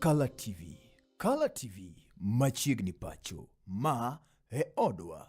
Kala TV. Kala TV machiegni pacho. Ma e odwa.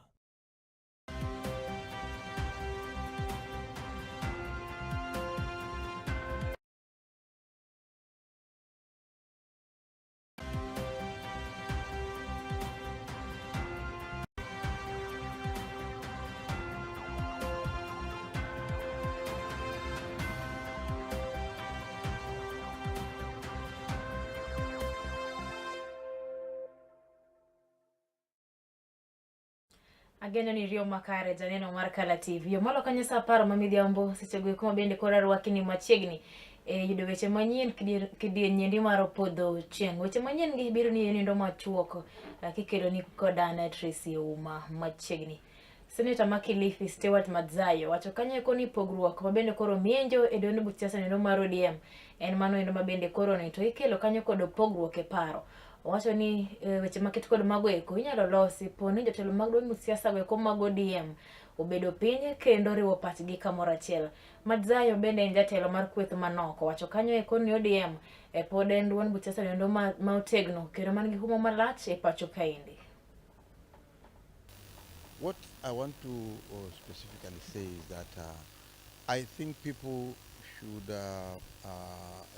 Ageno ni riyo makare janeno mar Kala TV. Omolo kanyo saa apar ma midhiambo sechego eko ma bende koro arwaki ni machiegni e yudo weche manyien kidienyendi mar opodho chieng'. Weche manyien gi biro ni e nindo machuok kikelo ni kod an Tracy Ouma machiegni. Seneta ma Kilifi Stewart Madzayo wacho kanyo eko ni pogruok ma bende koro mienjo e duond buch siasa nendo mar ODM en mano endo ma bende koro ni to ikelo kanyo kod pogruok e paro. Owacho ni weche maket kod mago eko inyalo losi po ni jotelo mag duond buch siasa go eko mag ODM obedo piny kendo riwo pachgi kamoro achiel. Madzayo bende en jatelo mar kweth manok owacho kanyo eko ni ODM pod en duond buch siasa nendo ma otegno kendo man gi huma malach e pacho kaendi. What I want to specifically say is that I think people should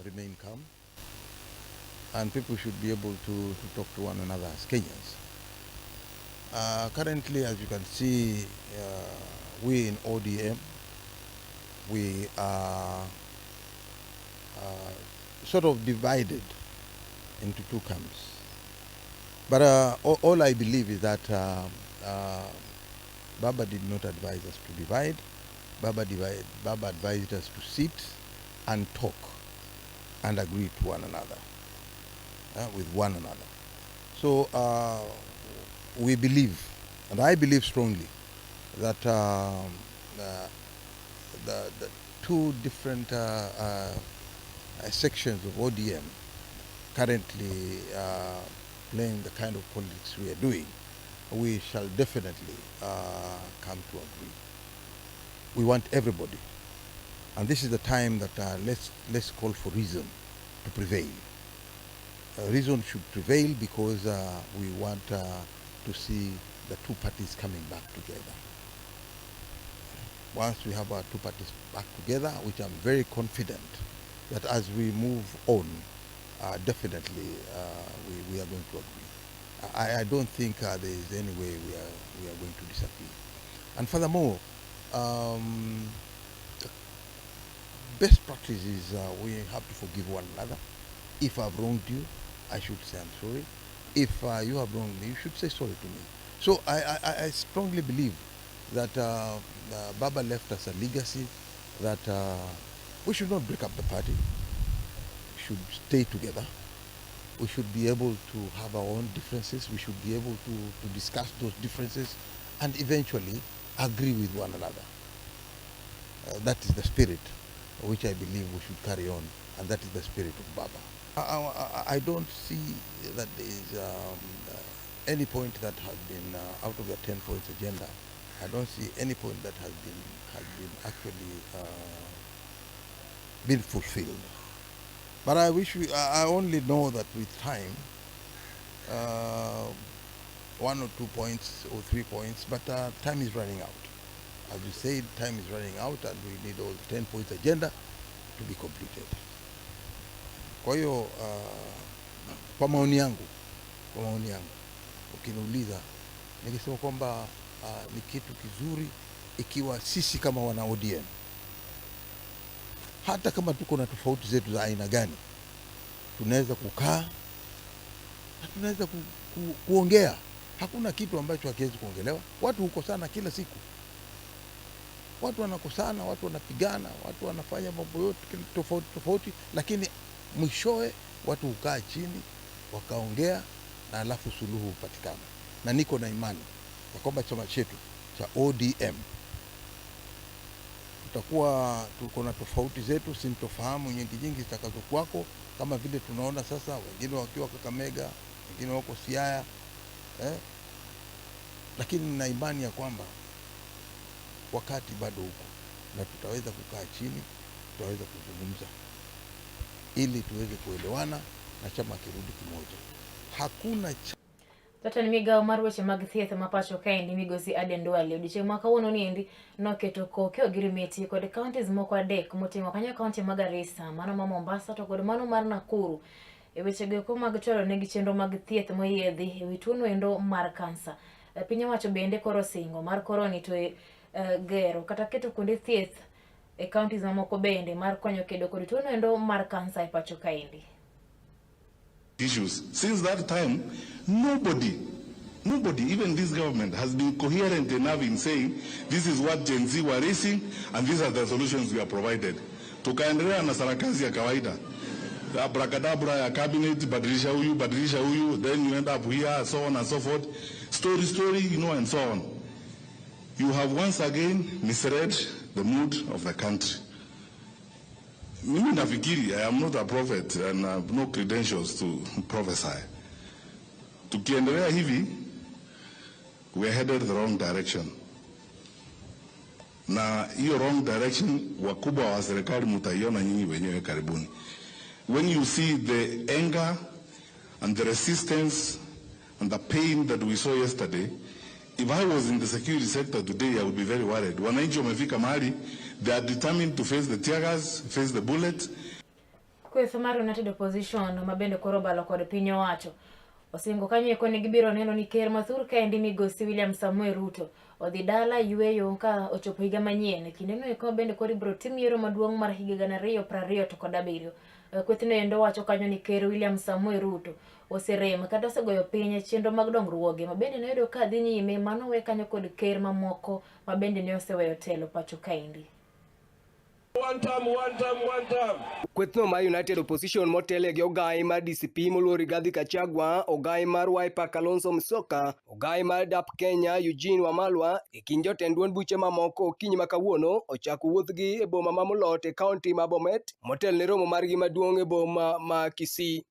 remain calm, and people should be able to talk to one another as Kenyans. Currently, as you can see, we in ODM, we are sort of divided into two camps. But all I believe is that Baba did not advise us to divide. Baba advised us to sit and talk and agree to one another, with one another. So we believe, and I believe strongly, that the two different sections of ODM currently playing the kind of politics we are doing, we shall definitely come to agree. We want everybody, and this is the time that let's call for reason to prevail. Reason should prevail because we want to see the two parties coming back together. Once we have our two parties back together, which I'm very confident that as we move on, definitely we are going to agree. I don't think there is any way we are going to disagree. And furthermore, the best practice is we have to forgive one another. If I've wronged you, I should say I'm sorry. If you have wronged me, you should say sorry to me. So I strongly believe that Baba left us a legacy that we should not break up the party. We should stay together. We should be able to have our own differences. We should be able to discuss those differences and eventually agree with one another. That is the spirit which I believe we should carry on, and that is the spirit of Baba. I don't see that there is any point that has been out of the 10 points agenda. I don't see any point that has been actually been fulfilled. But I wish we, I only know that with time, 1 or 2 points or 3 points, but time is running out. As you said, time is running out and we need all the 10 points agenda to be completed. Kwa hiyo, kwa maoni yangu, ukiniuliza, ningesema kwamba ni kitu kizuri ikiwa sisi kama wana ODM, hata kama tuko na tofauti zetu za aina gani, tunaweza kukaa na tunaweza kuongea. Hakuna kitu ambacho hakiwezi kuongelewa. Watu hukosana kila siku, watu wanakosana, watu wanapigana, watu wanafanya mambo yote tofauti tofauti, lakini mwishowe watu hukaa chini wakaongea na alafu suluhu hupatikana. Na niko na imani ya kwamba chama chetu cha ODM tutakuwa tuko na tofauti zetu, sintofahamu nyingi nyingi zitakazokuwako, kama vile tunaona sasa wengine wakiwa Kakamega, wengine wako Siaya, Lakini nina imani ya kwamba wakati bado uko na tutaweza kukaa chini, tutaweza kuzungumza ili tuweze kuelewana na chama kirudi kimoja. Hakuna Jatend migao mar weche mag thieth ma pacho kaendi migosi Aden Duale odiochieng' ma kawuono niendi noketo koke ogirimiti kod counties moko adek moting'o kanyo kaunti ma Garissa, mano ma Mombasa to kod mano mar Nakuru e wechego eko mag chwalo negi chenro mag thieth moyiedhi e wi tuono endo mar kansa. Piny owacho bende koro singo mar koroni to gero kata keto kuonde thieth e counties mamoko bende mar konyo kedo kod tuono endo mar kansa e pacho kaendi. Issues. Since that time, nobody, even this government, has been coherent enough in saying this is what Gen Z were raising and these are the solutions we are provided. Tukaendelea na sarakasi ya kawaida. Abracadabra ya cabinet, badilisha huyu, then you end up here, so on and so forth. Story, story, and so on. You have once again misread the mood of the country. Mimi nafikiri, I am not a prophet and I have no credentials to prophesy. Tukiendelea hivi, we are headed the wrong direction. Na hiyo wrong direction, wakubwa wa serikali mutaiona nyinyi wenyewe karibuni. When you see the anger and the resistance and the pain that we saw yesterday, if I was in the security sector today, I would be very worried. Wananchi wamefika mahali, they are determined to face the tear gas, face the bullet. Kweth mar United Opposition ma bende koro obalo kod piny owacho osingo kanyo eko ni gibiro neno ni ker mathur kaendi migosi William Samoei Ruto odhi dala yweyo ka ochopo higa manyien. Kindeno eko bende koro ibiro tim yiero maduong' mar higa 2027. Kwethno endo wacho kanyo ni ker William Samoei Ruto oserem kata osegoyo piny chenro mag dongruoge ma bende noyudo ka dhi nyime mano we kanyo kod ker mamoko ma bende ne oseweyo telo pacho kaendi. One time, one time, one time. Kwethno mar United Opposition motele gi ogai mar DCP moluor Rigathi Gachagua, ogai mar Wiper Kalonzo Musyoka, ogai mar DAP Kenya Eugene Wamalwa e kind jotend duond buche mamoko okinyi ma kawuono ochako wuodhgi e boma ma Mulot e kaunti ma Bomet motel ne romo margi maduong' e boma ma Kisii.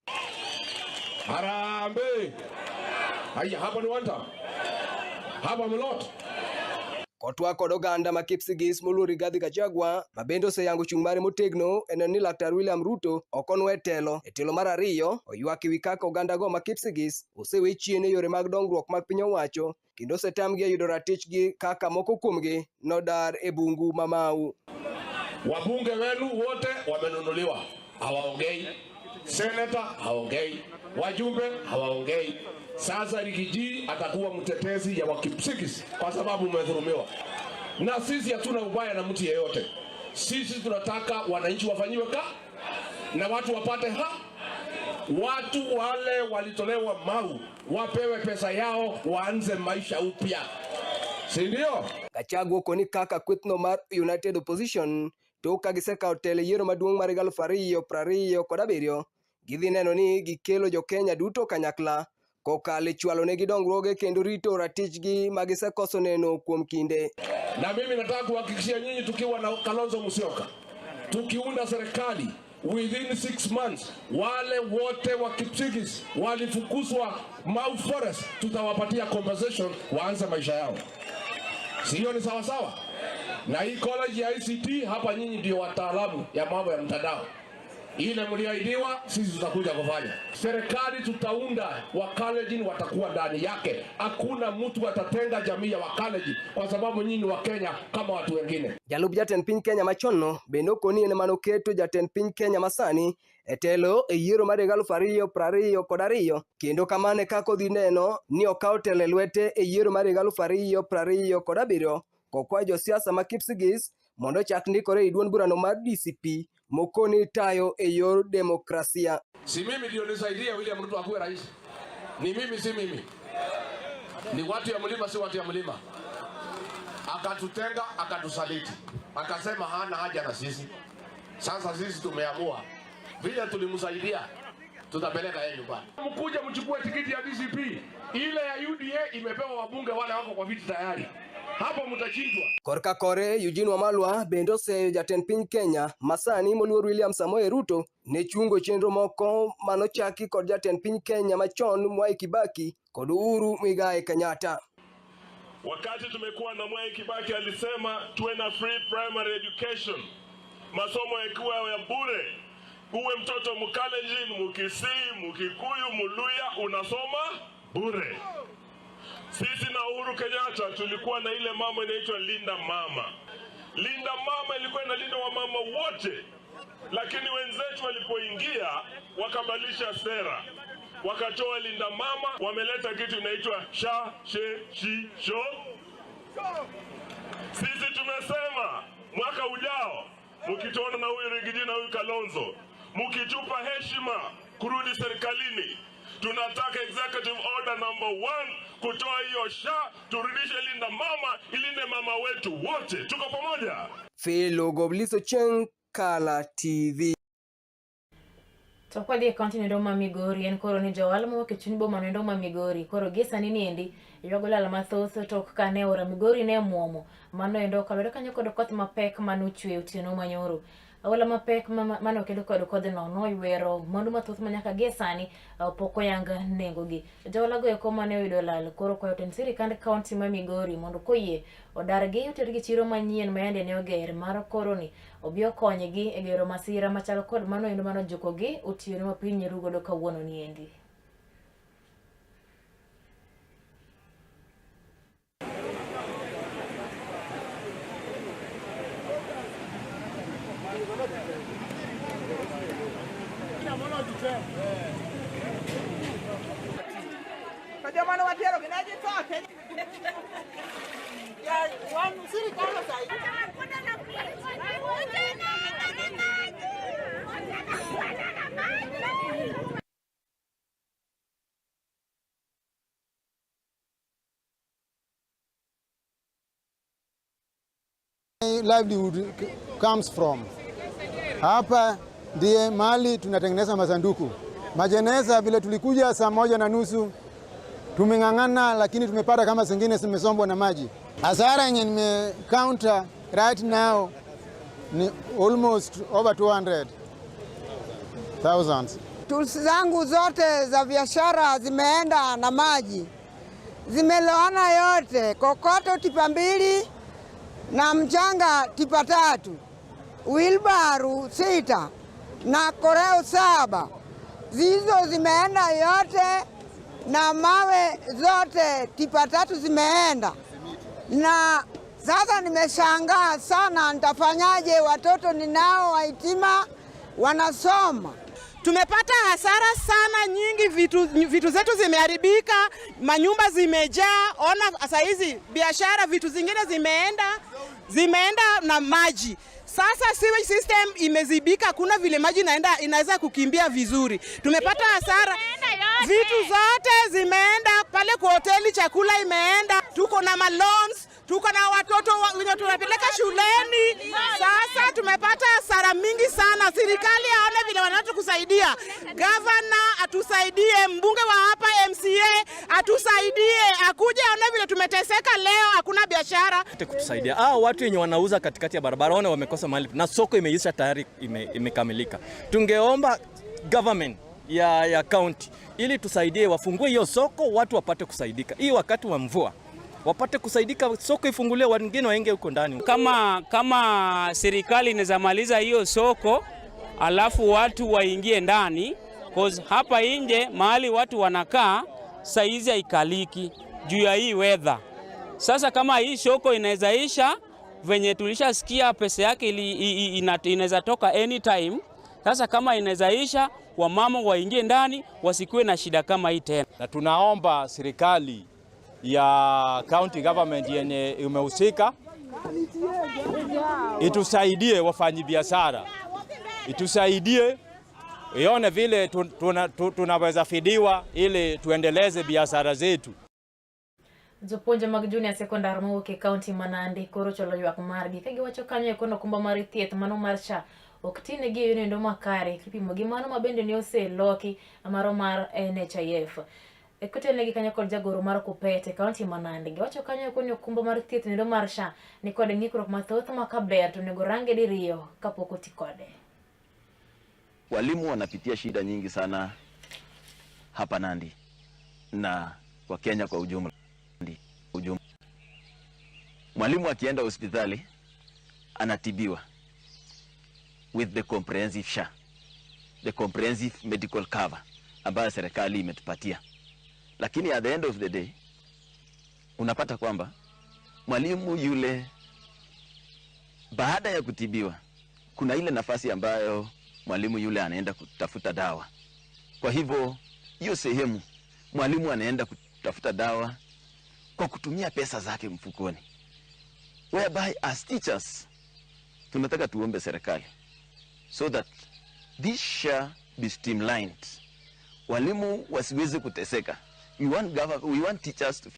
Harambee! Haya, hapa ni one time. Hapa Mulot. Kotwa kod oganda ma Kipsigis moluor Rigathi Gachagua ma bende oseyango chung' mare motegno e neno ni Laktar William Ruto ok onwe telo. E telo mar ariyo, oywak ewi kaka oganda go ma Kipsigis osewe chien e yore mag dongruok mag piny owacho kendo osetamgi e yudo ratichgi kaka moko kuomgi nodar e bungu ma Mau. Wabunge wenu wote wamenunuliwa, hawaongei. Seneta haongei, wajumbe hawaongei. Sasa Riggy G atakuwa mtetezi ya Wakipsigis kwa sababu umedhulumiwa. Na sisi hatuna ubaya na mtu yeyote. Sisi tunataka wananchi wafanyiwe ka na watu wapate ha. Watu wale walitolewa Mau wapewe pesa yao waanze maisha upya, si ndio? Gachagua okoni kaka kwethno mar United Opposition tok ka gisekawo telo e yiero maduong' mar 2027, gidhi neno ni gikelo jo-Kenya duto kanyakla kokalo e chwalo negi dongruoge kendo rito ratichgi ma gisekoso neno kuom kinde. Na mimi nataka kuhakikishia nyinyi, tukiwa na Kalonzo Musyoka, tukiunda serikali within 6 months, wale wote wa Kipsigis walifukuzwa Mau Forest, tutawapatia compensation waanze maisha yao. Sio ni sawa sawa? Na hii college ya ICT hapa, nyinyi ndio wataalamu ya mambo ya mtandao. Ile mliahidiwa, sisi tutakuja kufanya. Serikali tutaunda, Wakalenjin watakuwa ndani yake. Hakuna mtu atatenga jamii ya Wakalenjin kwa sababu nyinyi ni Wakenya kama watu wengine. Jalup jatend piny Kenya machon bende okoni en manoketo jatend piny Kenya masani e telo e yiero mar 2022 kendo kamano e kaka odhi neno ni okawo telo e lwete e yiero mar 2027 kokwayo josiasa ma Kipsigis mondo ochak ndikore e duond burano mar DCP mokoni tayo e yor demokrasia. Si mimi ndio nisaidia William Ruto akuwe rais? Ni mimi, si mimi? Ni watu ya mlima, si watu ya mlima? Akatutenga, akatusaliti, akasema hana haja na sisi. Sasa sisi tumeamua vile tulimsaidia, tutapeleka yeye nyumbani. Mkuja mchukue tikiti ya DCP, ile ya UDA imepewa wabunge wale wako kwa viti tayari, hapo mtashindwa. Korka kore Eugene Wamalwa bende oseyo jatend piny Kenya masani moluor William Samoei Ruto ne chungo chenro moko manochaki kod jatend piny Kenya machon Mwai Kibaki kod Uhuru Muigai Kenyatta. Wakati tumekuwa na Mwai Kibaki alisema tuwe na free primary education, masomo yakiwa ya bure. Uwe mtoto Mkalenjin, Mkisii, Mkikuyu, Muluya, unasoma bure. Sisi na Uhuru Kenyatta tulikuwa na ile mambo inaitwa Linda Mama. Linda Mama ilikuwa inalinda wamama wote, lakini wenzetu walipoingia wakabadilisha sera, wakatoa Linda Mama, wameleta kitu inaitwa sha she shi sho. Sisi tumesema mwaka ujao mkituona na huyu Rigiji na huyu Kalonzo, mkitupa heshima kurudi serikalini, tunataka executive order number 1 kutoa hiyo sha, turudishe Linda Mama, ilinde mama wetu wote. Tuko pamoja. Philo Gobliso Cheng, Kala TV. To kwadhi e kaunti noendo ma Migori, en koro ni johala mawuok e chuny boma noendo ma Migori koro gie sani niendi ywago lal mathoth tok ka ne aora Migori ne omuomo. Mano endo kaluwore kanyo kod koth mapek manochwe otieno manyoro. Aola mapek mane okel kod kodhno noywero mwandu mathoth manyaka gie sani pok oyang nengogi. Johala go eko mane oyudo lal koro kwayo tend sirikand kaunti ma Migori mondo koyie odargi otergi chiro manyien ma yande ne oger mar koro ni obi okonygi e gero masira machal kod mano endo manojukogi otieno ma piny ru godo kawuono niendi. Livelihood comes from. Hapa ndiye mali tunatengeneza masanduku. Majeneza vile tulikuja saa 1:30 tumeng'ang'ana, lakini tumepata kama zingine zimesombwa na maji. Hasara yenye nime counter right now ni almost over 200,000. Tools zangu zote za biashara zimeenda na maji, zimeloana yote, kokoto tipa 2 na mchanga tipa 3, wilbaru 6 na koreo 7. Zizo zimeenda yote na mawe zote tipa 3 zimeenda. Na sasa nimeshangaa sana, nitafanyaje? Watoto ninao waitima wanasoma. Tumepata hasara sana nyingi, vitu zetu zimeharibika, manyumba zimejaa. Ona saa hizi biashara, vitu zingine zimeenda na maji. Sasa sewage system imezibika, kuna vile maji inaweza kukimbia vizuri. Tumepata hasara, vitu zote zimeenda pale kwa hoteli, chakula imeenda, tuko na maloans, tuko na watoto wenye tunapeleka shuleni. Sasa tumepata hasara mingi sana. Serikali aone vile wanatukusaidia. Governor atusaidie, mbunge wa hapa MCA atusaidie, akuje aone vile tumeteseka leo, hakuna biashara. Kutusaidia. Watu wenye wanauza katikati ya barabara wana wamekosa mahali na soko imeisha tayari, imekamilika. Tungeomba government ya county ili tusaidie, wafungue hiyo soko, watu wapate kusaidika. Hii wakati wa mvua wapate kusaidika, soko ifunguliwe, wengine waingie huko ndani. Kama serikali inaweza maliza hiyo soko alafu watu waingie ndani, cause hapa nje mahali watu wanakaa saizi haikaliki juu ya hii weather. Sasa kama hii soko inaweza isha, venye tulishasikia pesa yake inaweza toka anytime. Sasa kama inaweza isha, wamama waingie ndani wasikuwe na shida kama hii tena. Na tunaomba serikali ya county government yenye imehusika itusaidie wafanyibiashara, itusaidie ione vile tunaweza fidiwa ili tuendeleze biashara zetu. Jopuonje mag junior secondary mawuok e kaunti ma Nandi koro chwalo ywak margi ka giwacho kanyo e kono okumba mar thieth mano mar SHA ok tinegi e yono makare kipimo gi mano ma bende ne oseloki maro mar NHIF. Kotelnegi kanyo kod jagoro mar Kupet e kaunti ma Nandi, giwacho kanyo eko ni okumba mar thieth noendo mar SHA ni kod ng'ikruok mathoth ma kaber to onego range diriyo kapok oti kode. Walimu wanapitia shida nyingi sana hapa Nandi na kwa Kenya kwa ujumla. Mwalimu akienda hospitali anatibiwa with the comprehensive SHA. the comprehensive medical cover ambayo serikali imetupatia, lakini at the end of the day unapata kwamba mwalimu yule baada ya kutibiwa kuna ile nafasi ambayo mwalimu yule anaenda kutafuta dawa. Kwa hivyo hiyo sehemu mwalimu anaenda kutafuta dawa kwa kutumia pesa zake mfukoni, whereby as teachers tunataka tuombe serikali so that this shall be streamlined, walimu wasiweze kuteseka. We want teachers to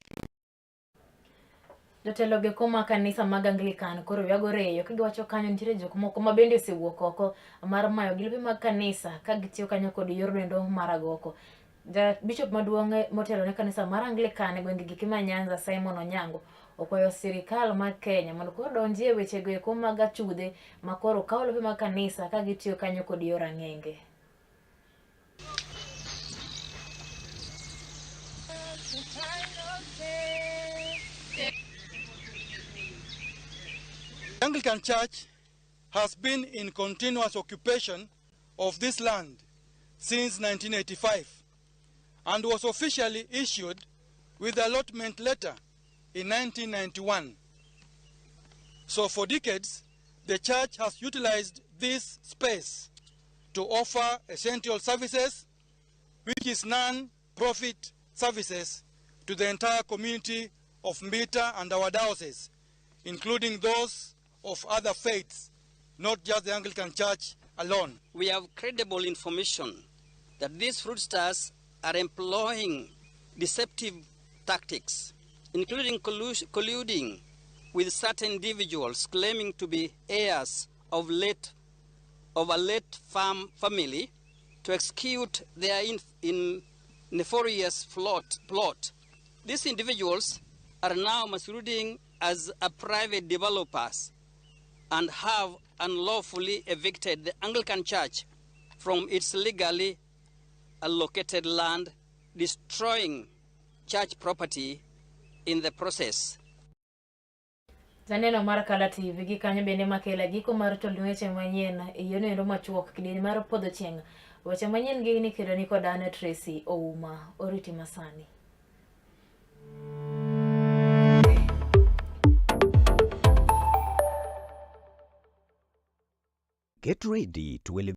Jotelo go eko mag kanisa mag Anglican koro ywago reyo kagiwacho kanyo nitiere jok moko ma bende osewuok oko mar mayo gi lope mag kanisa ka gitiyo kanyo kod yor lendo mar agoko. Ja bishop maduong' motelo ne kanisa mar Anglican e gwenge giki ma Nyanza Simon Onyango okwayo sirikal mar Kenya mondo koro donji e weche go eko mag achudhe ma koro kawo lope mag kanisa ka gitiyo kanyo kod yor ang'enge. The Anglican Church has been in continuous occupation of this land since 1985 and was officially issued with the allotment letter in 1991. So for decades, the church has utilized this space to offer essential services, which is non-profit services to the entire community of Mbita and our diocese, including those of other faiths, not just the Anglican Church alone. We have credible information that these fraudsters are employing deceptive tactics, including colluding with certain individuals claiming to be heirs of a late farm family to execute their nefarious plot. These individuals are now masquerading as a private developers and have unlawfully evicted the Anglican Church from its legally allocated land, destroying church property in the process. Janeno mar Kala TV gi kanyo bende makela giko mar tol weche manyien e yono endo machuok kidieny mar podho chieng'. Weche manyien gi ni kelo ni kod an Tracy Ouma. Oriti masani. Get ready to elevate